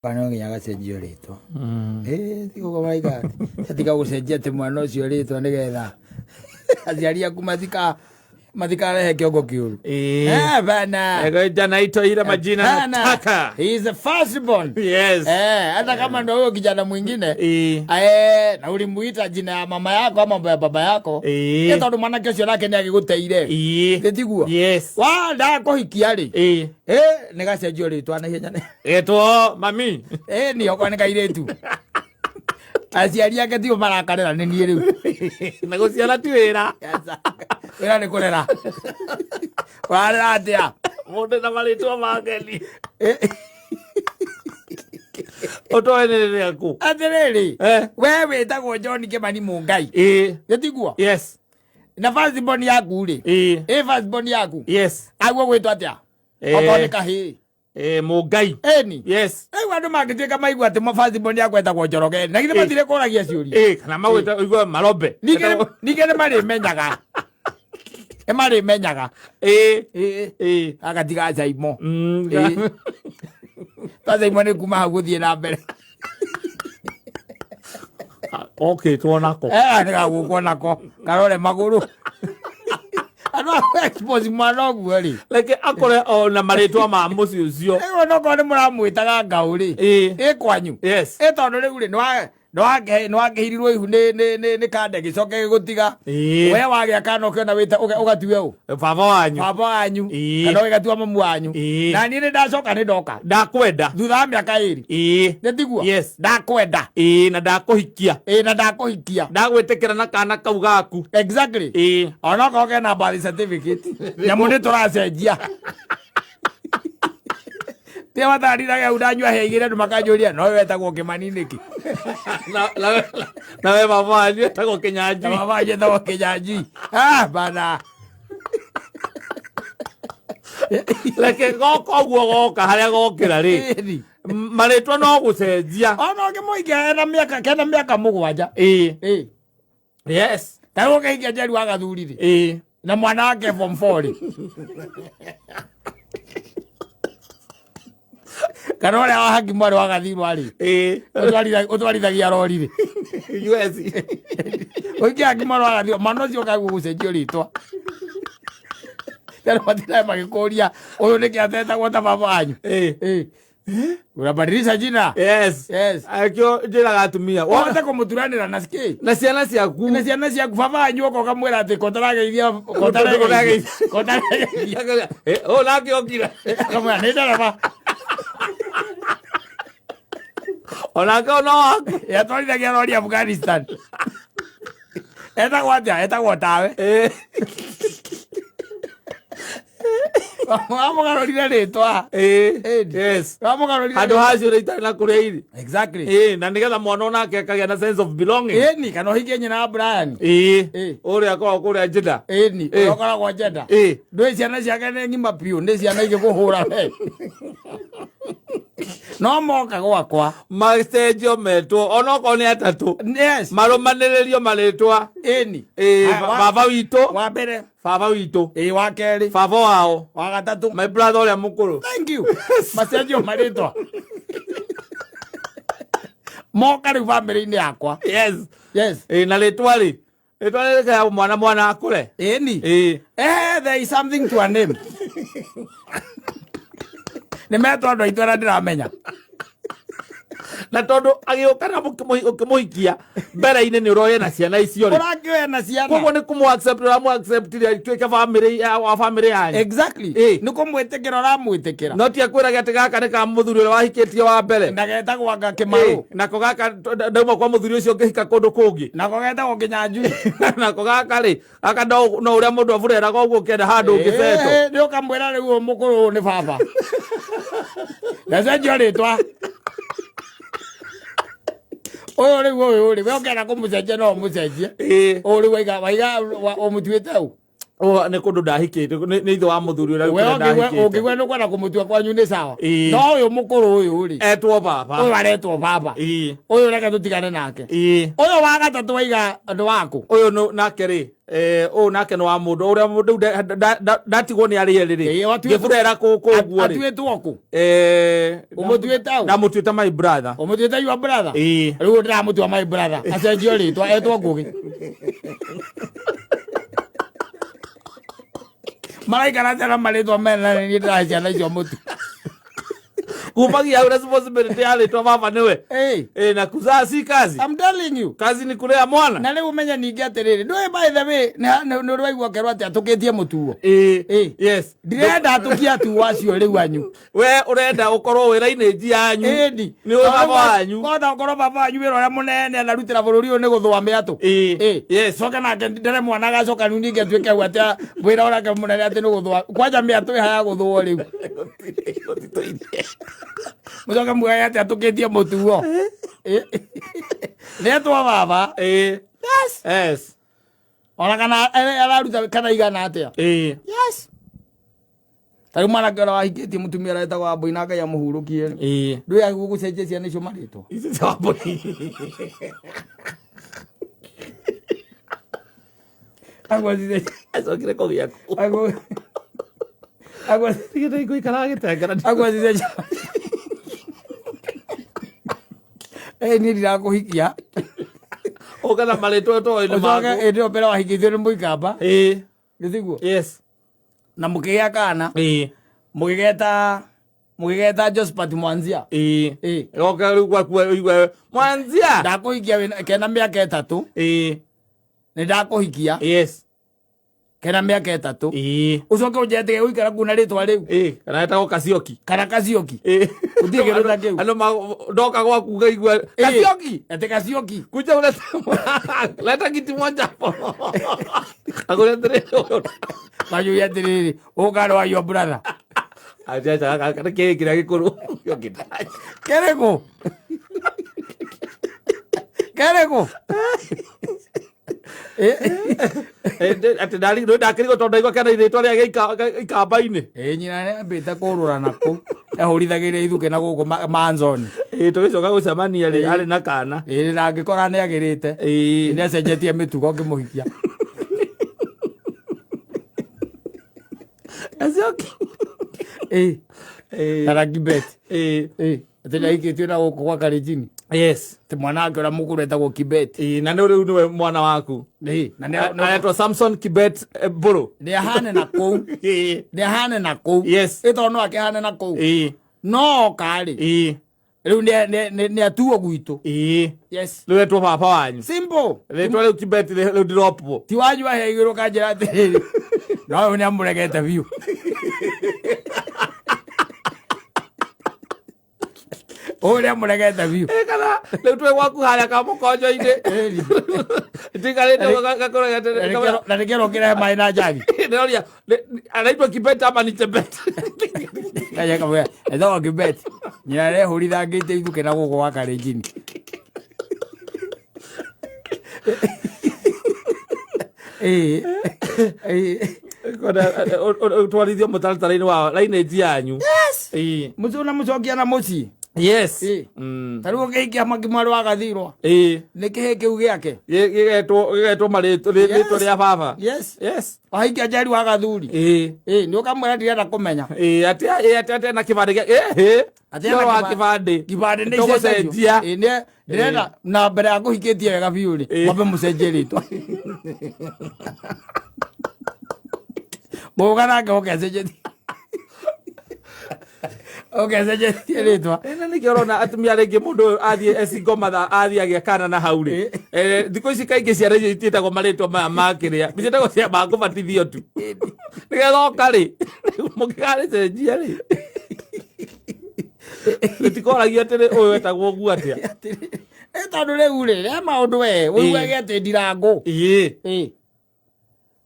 No nginya agacenjio rĩtwa. Ĩĩ ti ũguo maraiga atĩ tiga gũcenjia atĩ mwana ũcio rĩtwa nĩgetha aciari aku matikarehe kĩongo kĩũru. Eh, bana. Ego naitwa ile majina Hapana. nataka. He is the firstborn. Yes. Eh, hata kama ndo huyo kijana mwingine eh, na ulimuita jina ya mama yako ama ya baba yako ĩ tondũ mwanake ũcio nake nĩ agĩgũteire. Ĩ tiguo? Yes. Wa ndakũhikia rĩ, ĩ nĩ gacenjio rĩtwa na ihenya. Etwo mami. Ĩ nĩ okorwo nĩ kairĩtu. Aciari ake tio marakarĩra nĩ niĩ rĩu. Na gũciara ti wĩra. Wĩra nĩ kũrera. Ũrarera atĩa? Mũndũ na marĩtwa mageni. Ĩ, Ũtoĩ nĩ rĩaku. Atĩrĩrĩ, Eh. we wĩtagwo John Kĩmani Mũngai. Nĩ tiguo? Yes. Na firstborn yaku rĩ, ĩ firstborn yaku Yes. aguo gwĩtwo atĩa? Okorwo nĩ kahĩĩ. Mũngai. Ĩni. Yes. Rĩu andũ mangĩtuĩka maigua atĩ firstborn yaku etagwo Njoroge, na githĩ matirĩ kũragia ciũria? Kana magwĩta ũigua marombe. Ningĩ nĩ marĩmenyaga. Nĩ marĩmenyaga. Ĩ. Agatiga Caimo. Ĩ. Ta Caimo nĩ kuma hau gũthiĩ na mbere. Okĩtwo nako. Eh, nĩ gagũkwo nako. Karore magũrũ. Andũ a expose mwana ũguo rĩ. Reke akore ona marĩtwa ma mũciĩ ũcio. Rĩu onokorwo nĩ mũramwĩtaga ngaũ rĩ. Ĩ kwanyu. Yes. Ĩ tondũ rĩu rĩ nĩ wakĩhirirwo ihu nĩ kande gĩcoke gĩgũtiga. We wagĩa kana ũkĩona wĩta ũgatue ũ? Baba wanyu. Baba wanyu. Kana ũgĩgatua mamu wanyu. Na niĩ nĩ ndacoka nĩ ndoka. Ndakwenda. Thutha wa mĩaka 2. Nĩ tiguo? Yes. Ndakwenda. Na ndakũhikia. Na ndakũhikia. Ndagwĩtĩkĩra na kana kau gaku. Exactly. Onokorwo kena birth certificate. Nyamũ nĩ tũracenjia. Tia matariraga hau ndanyua hĩa igĩrĩ andũ makanjũria no wetagwo Kĩmani nĩkĩ? Na we baba wanyu etagwo Kĩnyanjui. Na baba wanyu etagwo Kĩnyanjui. Ah, bana. Reke goka ũguo goka harĩa gokĩra rĩ. Ĩni. Marĩtwa no gũcenjia. Ona ũngĩmũikia ena mĩaka kena mĩaka 7. Yes. Ta rĩu ũkĩhikia Njeri wa Gathuri rĩ. Na mwana wake form 4 rĩ. Kana ũrĩa wa haki mwarĩ wa Gathirwa rĩ. Ũtwarithagia rori rĩ. US. Ũikia haki mwarĩ wa Gathirwa mwana ũcio ũkaigua gũcenjio rĩtwa. Tena matinae magĩkũria ũyũ nĩkĩ atetagwo ta baba wanyu. Unabadilisha jina. Yes. Yes. Akĩo njĩraga atumia. Ũhote kũmũturanĩra na ski. Na ciana ciaku. Na ciana ciaku baba wanyu ũka ũkamwĩra atĩ kotarageithia kotarageithia kotarageithia. Ũyũ nake okire. Akamwĩra nĩ ndereba. Onake no waku. Yatwarithagia rori Afghanistan. Etagwo atĩa? Etagwo tawe. Wamũgarũrire rĩtwa. Yes. Wamũgarũrire. Handũ hacio rĩ itarĩ na kũrĩa iri. Exactly. Na nĩgetha mwana onake akagĩa na sense of belonging. Ĩni, kana ũhikie nyina wa Brian. Ũrĩa akoragwo kũrĩa Jeddah. Ĩni, ũrĩa ũkoragwo Jeddah. Ndũĩ ciana ciake nĩ ng'ima biũ, nĩ ciana igĩkũhũra we. No moka gwakwa. Macenjio metwo onokorwo nĩ atatũ. Yes. Marũmanĩrĩrio marĩtwa. Ĩni. Baba witũ. Wa mbere. Baba witũ. Wa kerĩ. Baba wao. Wa gatatũ. My brother ũrĩa mũkũrũ. Thank you. Macenjio marĩtwa. Moka rĩu bamĩrĩ-inĩ yakwa. Yes. Yes. Na rĩtwa rĩ. Rĩtwa rĩrĩ mwana mwana akũre. Ĩni. There is something to a name. Nĩ metwo andũ aitũ arĩa ndĩramenya. Na tondũ agĩũka na ũkĩmũhikia mbere-inĩ nĩ ũroye na ciana icio rĩ. Ũrakĩoya na ciana. Koguo nĩ kũmũ accept ũramũ accept rĩ atuĩke family ya wa family yanyu. Exactly. Nĩ kũmwĩtĩkĩra ũramwĩtĩkĩra. No ti akwĩrage atĩ gaka nĩ ka mũthuri ũrĩa wahikĩtie wa mbere. Na getagwo anga Kĩmarũ. Nako gaka ndauma kwa mũthuri ũcio ngĩhika kũndũ kũngĩ. Nako getagwo Kĩnyanjui. Nako gaka rĩ, gaka no ũrĩa mũndũ abureraga ũguo ũkĩenda handũ ũngĩcetwo. Nĩ ũkamwĩra rĩu ũyũ mũkũrũ nĩ baba. Ndacenjio rĩtwa. Ũyũ rĩu ũyũ rĩ, we ũkĩenda kũmũcenjia no ũmũcenjie. Ũyũ rĩu waiga waiga ũmũtuĩte ũ? Nä kå ndå ndahikĩte nä ithe wa må thuri å rä We a ndahikĩte. Ũngĩgua nĩ kwenda kũmũtua kwanyu nĩ sawa. Ĩĩ. No ũyũ mũkũrũ ũyũ rĩ, etwo baba. Ũyũ aretwo baba. Ũyũ reke tũtigane nake. Ũyũ wa gatatũ waiga andũ waku. Ũyũ nake rĩ, ũyũ nake nĩ wa mũndũ ũrĩa mũndũ ndatigwo nĩ arĩ erĩ rĩ, Ĩĩ, ngĩburera kũũ ũguo rĩ. Atuĩtwo kũ? Ũmũtuĩte ũ? Ndamũtuĩte my brother. Ũmũtuĩte your brother? Ĩĩ. Rĩu ndĩramũtua my brother, acenjio rĩtwa etwo Ngũgĩ. Maraikara atĩa na marĩtwa mena na niĩ ndĩrahe ciana icio mũtu? Kumagia hau responsibility ya rĩtwa baba nĩwe. Ĩĩ. Na kuzaa si kazi. I'm telling you. Kazi ni kulea mwana. Na rĩu ũmenye ningĩ atĩrĩrĩ, ndũĩ, by the way, nĩ ũrĩ waigua kerwo atĩ atũkĩtie mũtuo? Ĩĩ. Ĩĩ. Yes. Ndirenda atũkie atuo acio rĩu anyu. We ũrenda ũkorwo wĩ lineage yanyu. Ĩni. Nĩ ũyũ baba wanyu. Kota ũkorwo baba wanyu wĩra ũrĩa mũnene anarutĩra bũrũri ũyũ nĩ gũthũa mĩatũ. Ĩĩ. Ĩĩ. Coke nake ndere mwana agacoka rĩu ningĩ atuĩke au atĩ wĩra ũrake mũnene atĩ nĩ gũthũa kwanja mĩatũ ĩha ya gũthũo rĩu. Mũcoke mugae atĩ atũkĩtie mũtuo. Ĩĩ. Nĩetwo baba. Ĩĩ. Yes. Yes. Ona kana araruta kana igana atĩa. Ĩĩ. Yes. Ta rĩu mwanake ũrĩa wahikĩtie mũtumia ũrĩa wetagwo Wambũi na Ngai amũhurũkie rĩ. Ndũĩ agĩrĩirwo gũcenjia ciana icio marĩtwa. Icio cia Wambũi. Acokire kũgĩa kũ? Tigĩte gũikara agĩtengera. Agwacicenjia. Ĩ niĩ ndirakũhikia. Ũka na marĩtwa toĩ nĩ Ũcoke maku. hĩndĩ ĩyo mbere wahikĩtio nĩ mũikamba. Nĩ tiguo? Yes. Na mũkĩgĩa kana. Mũgĩgeta Josephat Mwanzia. Ĩĩ. Goka rĩu gwaku ũigue Mwanzia. Ndakũhikia wĩna kena mĩaka 3. Nĩ ndakũhikia. Kena mĩaka 3. Ũcoke ũnjetĩke gũikara kuu na rĩtwa rĩu. Ĩĩ, kana etagwo Kasioki. Kana Kasioki. Gũtirĩ kĩndũ ta kĩu. Andũ ndoka gwaku ngaigua Kasioki. Ati Kasioki. Kuja ulete leta kiti moja hapo. Akuletere. Manjũria atĩrĩrĩ, ũkarĩ wa your brother. Acha acha kana kĩrĩ kĩrĩa gĩkũrũ. Kĩrĩkũ? Kĩrĩkũ? Atĩ ndakĩrigwo tondũ ndaigua kena rĩtwa rĩa ikamba-inĩ. Ĩĩ, nyina nĩambĩte kũrũra nakũ ehũrithagĩria ithukĩ na gũkũ manzoni. Ĩĩ, tũgĩcoka gũcemania rĩ, arĩ na kana. Ĩĩ, na angĩkora nĩagĩrĩte. Nĩacenjetie mĩtugo ngĩmũhikia. Kasioki. Ĩĩ. Kana Kibet. Ĩĩ. Ĩĩ, atĩ nĩahikĩtio na gũkũ gwa Kalenjin. Yes. Atĩ mwana wake ũrĩa mũkũrũ etagwo Kibet. Ĩĩ, na nĩ rĩu nĩwe mwana waku. Ĩĩ, na Aretwo Samson Kibet Mbũrũ. Nĩ ahane na kũu. Nĩ ahane na kũu. Yes. Ĩ tondũ no akĩhane na kũu. No oka rĩ. Rĩu nĩ atuo gwitũ. Yes. Rĩu etwo baba wanyu. Simple. Rĩtwa rĩu Kibet rĩu ndiropwo. Ti wanyu ahe igũrũ kanjĩra atĩrĩrĩ. No ũyũ nĩ amũregete biũ. Ũyũ nĩ amũregete biũ. Ĩ, kana rĩu twĩ gwaku harĩa kamũkonjo-inĩ. Tikarĩte gakũregete. Na nĩkĩo ũkĩrehe maĩ na njagi. Ndĩroria anaitwa Kibet ama ni Chebet? Kaja kamwĩra etagwo Kibet. Nyina arehũrithangĩte ithukĩ na gũkũ gwa Kalenjin. Ĩĩ. Ĩĩ. Twarithio mũtaratara-inĩ wa lineage yanyu. Yes. Ĩĩ. Mũciĩ na mũcokia na mũciĩ. Yes. Ĩĩ. Ta rĩu ũngĩhikia mwarĩ wa Gathirwa. Ĩĩ. Nĩ kĩhĩ kĩu gĩake. Gĩgetwo marĩtwa rĩtwa rĩa baba. Yes. Yes. Wahikia Njeri wa Gathuri. Ĩĩ. Ĩĩ, nĩ ũkamwĩra ndirenda kũmenya. Ĩĩ, atĩ ĩĩ, atĩ atĩ na kĩbandĩ gĩa ĩĩ, ĩĩ. Atĩ Ũhoro wa ena kĩbandĩ. Kĩbandĩ nĩ Tũgũcenjia. icenjagio. Ĩĩ, nĩ ndĩrenda na mbere ya kũhikĩtie wega biũ rĩ, mwambe mũcenjie rĩtwa. Mũgũka nake ũkecenjetie. Ũkecenjetie rĩtwa. Ĩĩ, na nĩkĩo ũrona atumia rĩngĩ mũndũ ũyũ athiĩ ecingo matha athiĩ agĩa kana na hau rĩ. Thikũ ici kaingĩ ciana icio itiĩtagwo marĩtwa maya ma kĩrĩa. Ciĩtagwo cia ma kũbatithio tu. Nĩgetha oka rĩ, mũngĩkarĩcenjia rĩ. Rĩtikoragio atĩrĩ ũyũ etagwo ũguo atĩa. Ĩ tondũ rĩu rĩ, he maũndũ we, ũiguage atĩ ndirangũ. Ĩĩ. Ĩĩ.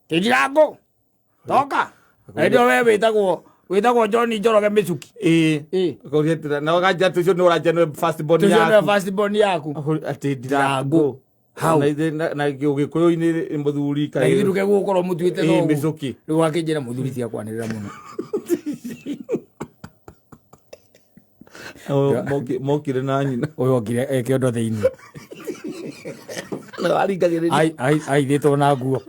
Atĩ ndirangũ. Toka. Na hĩndĩ ĩyo we wĩtagwo John Njoroge Mĩcuki. Ĩĩ. Ĩĩ. Ũkauria atĩrĩ, na ũkanjĩra atĩ ũcio nĩ ũranjia nĩwe first born Tũcio nĩwe yaku. first born yaku. Atĩ ndirangũ. Hau. Na na gĩkũyũ-inĩ mũthuri Na githĩ ndũkegũkorwo mũtuĩte Ĩĩ, thoguo. mĩcũkĩ. Rĩu akĩnjĩra mũthuri tiga kwanĩrĩra mũno. Mokire na nyina. Ũyũ okire e kĩondo thĩinĩ. Na waringagĩrĩria. Aithĩtwo na nguo.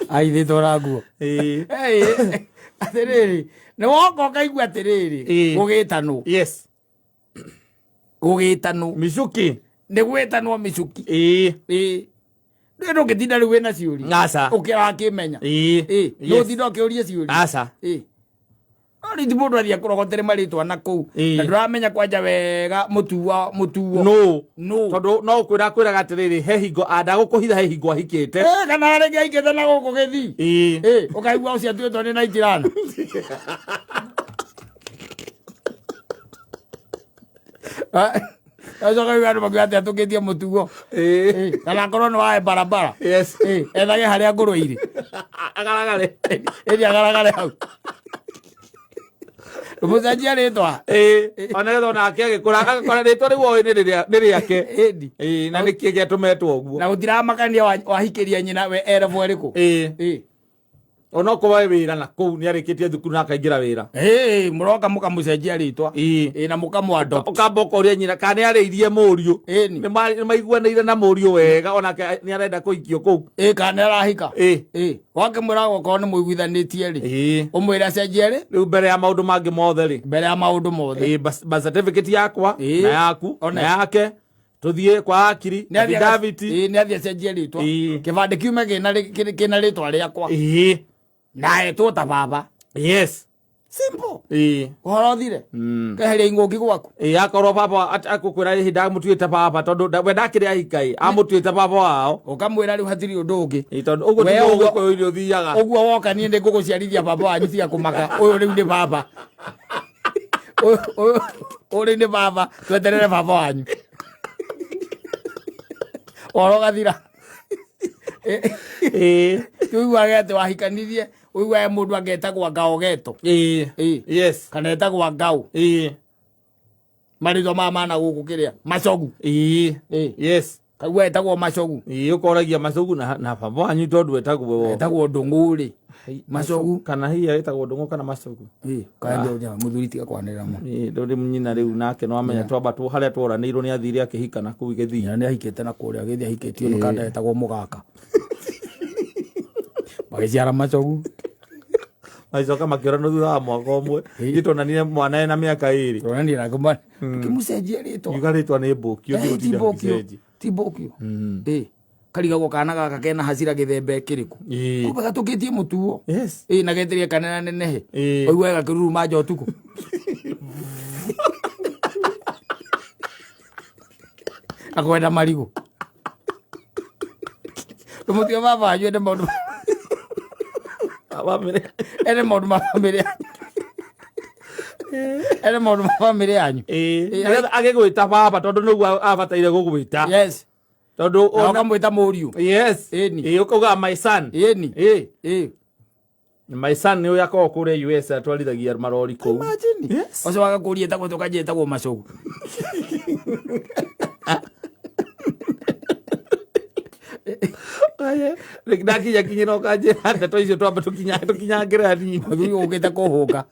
Aithĩtwo na nguo. Ĩĩ. Hey, atĩrĩrĩ, nĩ woka ũkaigua atĩrĩrĩ, Ĩĩ. gũgĩtanwo, Yes. gũgĩtanwo, Mĩcũkĩ. nĩ gwĩtanwo mĩcuki. Ĩĩ. Ĩĩ. Ndũĩ ndũngĩtinda rĩu wĩna ciũria. Aca. Ũkĩrakĩmenya. Ĩĩ. Ĩĩ. Yes. Ndũtinda ũkĩũria ciũria. Aca. Ĩĩ. No rĩu ti mũndũ athiĩ akũrogotere marĩtwa na kũu. Ĩĩ. Na ndũramenya kwanja wega mũtuo mũtuo. No. No. Tondũ no kwĩra kwĩraga atĩrĩrĩ, he hingo ndagũkũhitha, he hingo ahikĩte. Ĩĩ, kana rĩngĩ aikĩte na gũkũ gĩthii. Ĩĩ. Ĩĩ, ũkaigua ũcio atuĩtwo nĩ Naitirana. Acoka rĩu andũ makiuga atĩ atũkĩtie mũtugo. Ĩĩ. Ĩĩ, kana akorwo nĩ wae barabara. Yes. Ĩĩ, ethage harĩa ngũrwe irĩ. Agaragare. Ĩthi agaragare hau. Mũcenjia rĩtwa. Ĩĩ. Ona getha onake agĩkũra agakora rĩtwa rĩu oĩ nĩ rĩake. Ĩndi. Ĩĩ, na nĩkĩ gĩatũmetwo ũguo. Na gũtiramakania wahikĩria nyina we erebu ĩrĩkũ. Ĩĩ. Ĩĩ. Onokorwo e wĩra na kũu nĩ arĩkĩtie thukuru na akaingĩra wĩra. Ĩĩ, mũroka mũkamũcenjia rĩtwa. Ĩĩ. Ĩĩ, na mũkamũ-adopt. Ũkamba ũkoria nyina kana nĩ arĩirie mũriũ. Ĩni. Nĩ maiguanĩire na mũriũ wega onake nĩ arenda kũhikio kũu. Ĩĩ, kana nĩ arahika. Ĩĩ. Ĩĩ, wakĩmwĩra okorwo nĩ mũiguithanĩtie rĩ. Ĩĩ. Ũmwĩre acenjie rĩ. Rĩu mbere ya maũndũ mangĩ mothe rĩ. Mbere ya maũndũ mothe. Ĩĩ, birth certificate yakwa Ĩĩ. na yaku One. na yake tuthiĩ kwa akiri Nĩ athiĩ affidavit. Ĩĩ, nĩ athiĩ acenjie rĩtwa. Ĩĩ. Kĩbandĩ kiume kĩna rĩtwa rĩakwa. Ĩĩ. Na etwo ta baba. Yes. Simple. Ĩĩ. Ũhoro ũthire. Keheria ing'ũki gwaku. Ĩĩ, akorwo baba akũkwĩra ĩhĩ ndamũtuĩte baba tondũ we ndakĩrĩ ahika ĩ amũtuĩte baba wao. Ũkamwĩra rĩu hatirĩ ũndũ ũngĩ. Ĩĩ, tondũ ũguo We tiguo ũguo- ũgĩkũyũ-inĩ ũthiaga. Ũguo woka niĩ nĩ ngũgũciarithia baba wanyu tiga kũmaka. Ũyũ rĩu nĩ baba. Ũyũ rĩu nĩ baba. Tweterere baba wanyu. Ũhoro ũgathira. Ĩĩ. Tũiguage atĩ wahikanirie, ũiguage mũndũ angetagwo Ngao Geto. Ĩĩ. Ĩĩ. Yes. Kana etagwo Ngao. Ĩĩ. Marĩtwa maya mana gũkũ kĩrĩa. Macogu. Ĩĩ. Ĩĩ. Yes. Kaigua etagwo Macogu. Ĩĩ, ũkoragia Macogu na baba wanyu tondũ etagwo Etagwo Ndũng'ũ rĩ. Macogu. Kana hihi etagwo Ndũng'ũ kana Macogu. Ĩĩ, kaendio mũthuri tiga kwanĩrĩra mũno. Ĩĩ, ndũrĩ nyina rĩu nake no amenya twamba tu harĩa tworanĩirwo nĩ athire akĩhika na kũu gĩthii. Nyina nĩ ahikĩte na kũrĩa gĩthii ahikĩtio nĩ kanda etagwo Mũgaka. Magĩciara Macogu. Magĩcoka makĩũranwo thutha wa mwaka ũmwe. Ĩĩ. Ithuĩ tuonanire mwana ena mĩaka ĩrĩ. Tuonanire nake mwana. Tũkĩmũcenjia rĩtwa. Ngiuga rĩtwa nĩ mbũkio Ĩĩ, ti ndigũtinda mbũkio. ngĩcenjia. Ti mbũkio. Ĩĩ. Karigagwo kana gaka kena hacira gĩthemba kĩrĩkũ. Ĩĩ. Kumbe gatũkĩtie mũtuo. Yes. Ĩĩ, na geterie kanene nenehe. Ĩĩ. Ũiguaga gakĩruruma nja ũtukũ. Na kwenda marigũ. Ndũmũtige baba wanyu ende maũndũ Bamĩrĩ. ende maũndũ ma bamĩrĩ yanyu. Ende maũndũ ma bamĩrĩ yanyu. Ĩĩ. Nĩgetha agĩgwĩta baba tondũ nĩguo abataire gũgwĩta. Yes. Tondũ Na ũkamwĩta mũriũ. Yes. Ĩni. Ĩĩ, ũkauga my son. Ĩni. Ĩĩ. Ĩĩ. My son nĩ ũyũ akoragwo kũrĩa US atwarithagia marori kũu. Imagine. Yes. Ũcio wagakũria etagwo tũkanjia etagwo Macogu. Ndakinya kinyĩra ũkanjĩra ndeto icio twambe tũkinyangĩre hanini. Mũthuri ũkĩte kũhũka.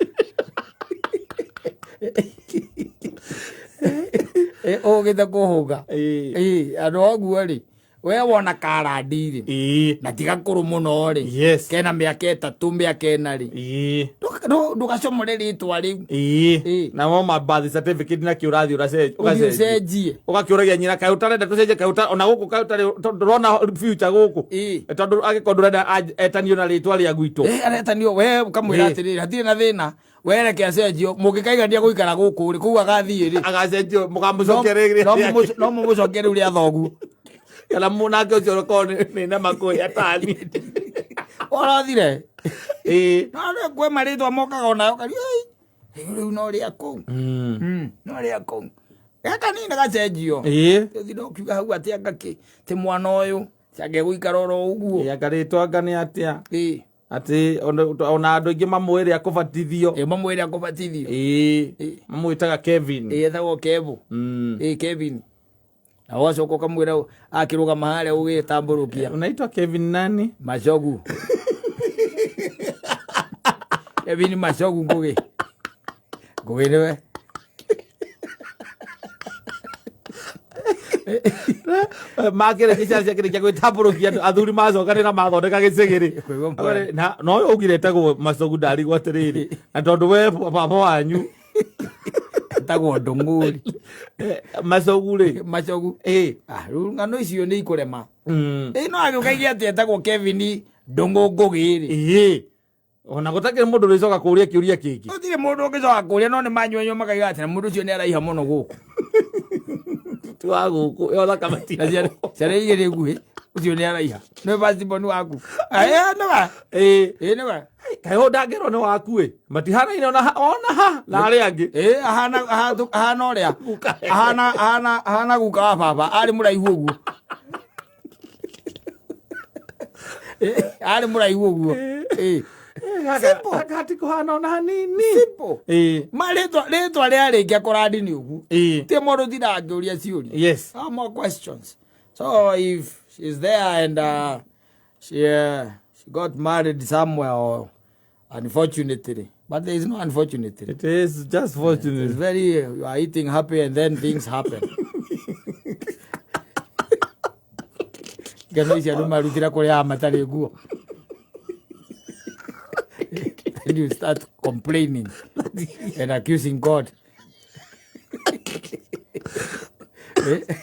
Ĩ, ũkĩte kũhũka. Ĩĩ. Ĩĩ, andũ oguo rĩ, we wona karandi rĩ, Ĩĩ. na ti gakũrũ mũno rĩ, Yes. kena mĩaka 3 mĩaka 4 rĩ, Ĩĩ. ndũgacomore rĩtwa rĩu. Ĩĩ. Ĩĩ. Na mo ma birth certificate nakĩo ũrathiĩ Ũthiĩ ũgacenjia. ũcenjie. Ũgakĩũragia nyina kaĩ ũtarenda tũcenjie kaĩ ona gũkũ kaĩ ũtarĩ ndũrona future gũkũ. Ĩĩ. Tondũ angĩkorwo ndũrenda etanio na rĩtwa rĩa gwitũ. Ĩ, aretanio we ũkamwĩra Ĩĩ. atĩrĩrĩ hatirĩ na thĩna we reke acenjio mũngĩkaigania gũikara gũkũ rĩ kũu agathiĩ rĩ Agacenjio mũkamũcokia rĩrĩ. no mũmũcokie rĩu rĩa thoguo. Kana nake ũcio ũkorwo nĩ na makũĩ atani. Ũrothire. Ĩĩ. No rĩu kwĩ marĩtwa mokaga onayo karia rĩu rĩu no rĩa kũu. No rĩa kũu. Gaka nini gacenjio. Ĩĩ. Ũthiĩ ũkiuga hau atĩ anga kĩ ti mwana ũyũ ti angĩgũikara oro ũguo. Ĩĩ, anga rĩtwa anga nĩ atĩa. Ĩĩ. Atĩ ona andũ aingĩ mamwĩre akũbatithio. Ĩ mamwĩre akũbatithio. Ĩĩ, mamwĩtaga Kevin. Ĩ etagwo Kevo. Ĩ Kevin. Na ũgacoka ũkamwĩra akĩrũgama harĩa ũgĩtambũrũkia. Unaitwa Kevin nani? Macogu. Kevin Macogu Ngugi. Ngugi nĩwe. Makĩrĩkia ciana ciakĩrĩkia gwĩtambũrũkia andũ athuri macokanĩra mathondeka gĩcĩgĩrĩ. Kũigua mwana. Na no ũyũ augire etagwo Macogu ndarigwo atĩrĩrĩ, na tondũ we baba wanyu Etagwo Ndũng'ũri. Macogu rĩ. Macogu. Ĩ. Ah, rĩu ng'ano icio nĩ ikũrema. Mm. Ĩ no agĩũkagia atĩ etagwo Kevin Ndũng'ũ Ngugi rĩ. Ĩĩ. Ona gũtakĩrĩ mũndũ ũrĩcoka kũũria kĩũria kĩngĩ. Gũtirĩ mũndũ ũngĩcoka kũũria no nĩ manyuanyua makaiga atĩ na mũndũ ũcio nĩ araiha mũno gũkũ. Ti wa gũkũ, ĩyo thakame ti Na ciana ciana igĩrĩ nguhĩ ũcio nĩ araiha. Nĩwe first born waku. Ĩ nĩwe. Ĩĩ. Ĩ nĩwe. Kaĩ ũyũ ndangĩrwo nĩ waku ĩ? Matihanaine ona ha ona ha na arĩa angĩ. Ĩ ahana ahana ũrĩa. Guka. Ahana ahana ahana guka wa baba arĩ mũraihu ũguo. Ĩ, arĩ mũraihu ũguo. Ĩ. Simple. Gaka hatikũhana ona hanini. Simple. Ĩĩ. Ma rĩtwa rĩtwa rĩarĩkia kũrandi nĩ ũguo. Ĩĩ. Ti mũndũ tindaga akĩũria ciũria. Yes. No more questions. So if she's there and she got married somewhere or unfortunately, but there is no unfortunately. It is just fortunate. It's very you are eating happy and then things happen. Ngano ici andũ marutĩra kũrĩa matarĩ nguo. Then you start complaining and accusing God.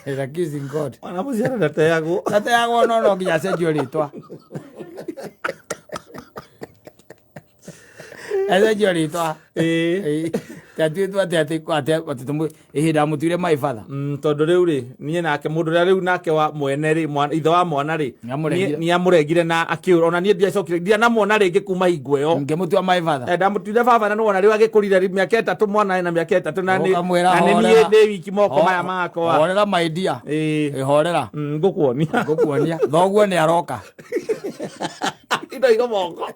And accusing God. Mwana mũciara ndateagwo. Ndateagwo no no nginya acenjio rĩtwa. Acenjio rĩtwa. Ĩĩ. Tatuĩtwo atĩ atĩ atĩ atĩ tũmũ ĩhĩ ndamũtuire my father. Tondũ rĩu rĩ niĩ nake mũndũ ũrĩa rĩu nake wa mwene rĩ ithe wa mwana rĩ Nĩamũregire. nĩamũregire na akĩũra ona niĩ ndiacokire ndianamuona rĩngĩ kuma hingo ĩyo. Ngĩmũtua my father. Ndamũtuire baba na nĩwona rĩu agĩkũrire rĩ mĩaka 3 mwana ena mĩaka 3 na nĩ Ũkamwĩra na nĩ niĩ horera. ndĩ wiki moko maya makwa. Horera my dear. Ĩĩ. Ĩ, horera. Ngũkuonia. Ngũkuonia. Thoguo nĩ aroka. Indo igo moko.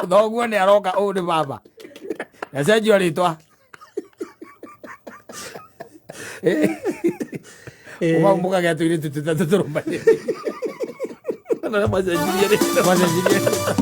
Thoguo nĩ aroka ũũ nĩ baba. Acenjio rĩtwa. Uma mũkagĩa tũirĩtu tũtatũ tũrũmanĩrĩire. Na macenjirie rĩtwa. Macenjirie rĩtwa.